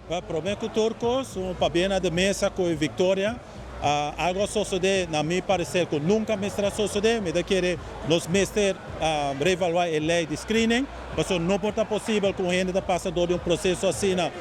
Prome cu tur cos, un pabien na De Meza cu e victoria. Algo a sosode, na mi parecer, cu nunca mester a sosode. Mi ta kere nos mester reevalua e ley di screening, pasobra no por ta posibel cu un hende ta pasa door di un proceso asina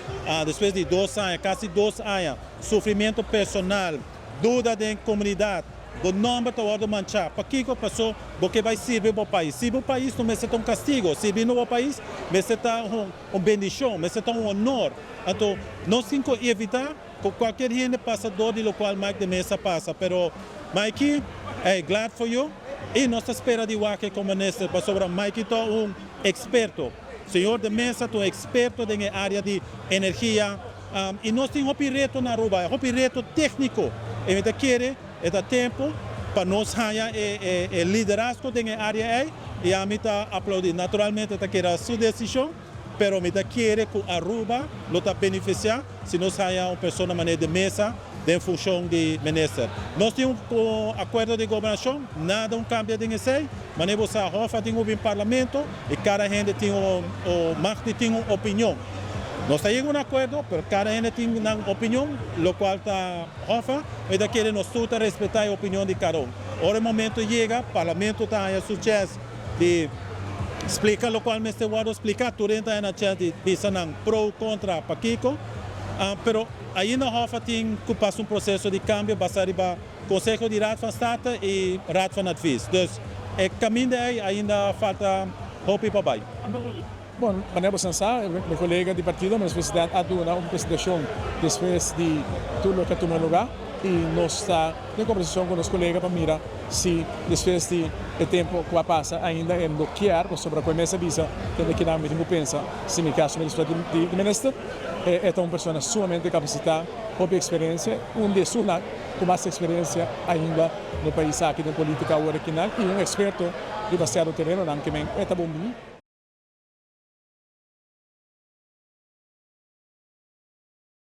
despues di 2 aña, casi 2 aña, sufrimento personal, duda den comunidad, bo nomber ta wordo mancha. Pakico? Paso bo kier bay sirbi bo pais. Sirbi bo pais no mester ta un castigo. Sirbi bo pais mester ta un bendicion, mester ta un honor. Anto, nos tin cu evita cu cualkier hende pasa door di locual Mike de Meza a pasa. Pero, Mikey, hey, glad for you. Y nos ta spera di wak e como minister, pasobra Mikey ta un experto. Señor de Meza ta un experto den area di energia. Y nos tin hopi reto na Aruba, hopi reto tecnico. Y mi ta kere, e ta tempo pa nos haya e liderazgo den e area ey, y ami ta aplaudi. Naturalmente, ta keda su decision, pero mi ta kere cu Aruba lo ta beneficia si nos haya un persona manera De Meza den funcion di minister. Nos tin un acuerdo di gobernacion, nada no a cambia den esey, mas bo sa, Hof tin un parlamento y cada hende tin un mag tin un opinion. Nos ta yega un acuerdo, pero cada hende tin un opinion, locual ta Hof, y ta kere nos tur respeta e opinion di cada un. Ora e momento yega, parlamento ta haya su chance di splica locual mester wordo splica, tur ta na chance di bisa nan pro, contra, pakico, pero ainda Hof tin cu pasa un proceso di cambio basa riba Consejo di Raad van State y Raad van Advies. Dus e caminda ey ainda falta hopi pa bay. Bon, manera bo sa, mi colega di partido, minister presidente, a duna un presentacion despues di tur loke a tuma luga y nos ta den combersacion cu nos colega pa mira si despues di e tempo cu a pasa ainda e no kier, sobre cu mester bisa, tin cu nan mi pensa, si mi caso minister di minister, e un persona sumamente capacita, cu experiencia, un di esunnan cu mas experiencia ainda na pais aki den politica awor aki y un experto di demasiado tereno nan cu ta bon.